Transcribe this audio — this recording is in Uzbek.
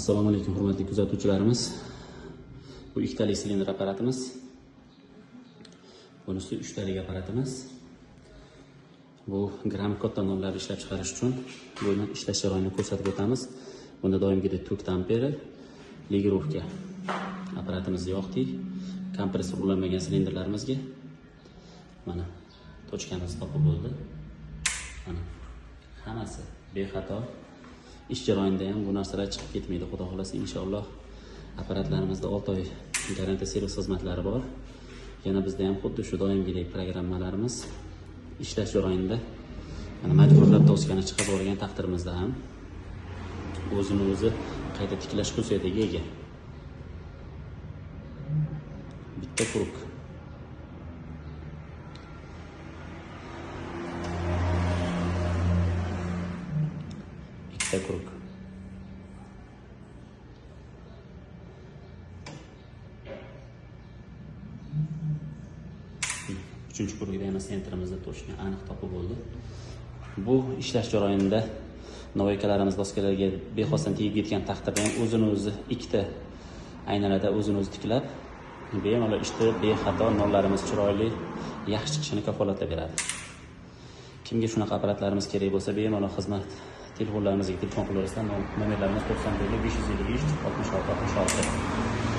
Assalomu alaykum hurmatli kuzatuvchilarimiz. Bu ikkitalik silindr apparatimiz. Bunisi uchtalik apparatimiz. Bu gram katta nonlarni ishlab chiqarish uchun buni ishlash jarayonini ko'rsatib o'tamiz. Bunda doimgidek tok tamperi, ligirovka apparatimizni yoqdik. Kompressor ulanmagan silindrlarimizga mana tochkamiz topib bo'ldi. Mana hammasi bexato. Ish jarayonida ham bu narsalar chiqib ketmaydi, xudo xolasa inshaalloh. Apparatlarimizda 6 oy garantiya servis xizmatlari bor. Yana bizda ham xuddi shu doimgidek programmalarimiz ishlash jarayonida mana majburlab doskani chiqarib olgan taqdirimizda ham o'zini o'zi qayta tiklash xususiyatiga ega. Bitta quruq. Ikkita quruq. Uchinchi kurgida yana sentrimizda to'shni aniq topib bo'ldi. Bu ishlash jarayonida novoykalarimiz doskalarga bexosdan tegib ketgan taqdirda ham o'zini o'zi ikkita aynalarda o'zini o'zi tiklab, bemalol ishda bexato nonlarimiz chiroyli, yaxshi chiqishini kafolatlab beradi. Kimga shunaqa apparatlarimiz kerak bo'lsa, bemalol xizmat telefonlarimizga telefon qilaverasizlar. Nomerlarimiz 94 553 66 66.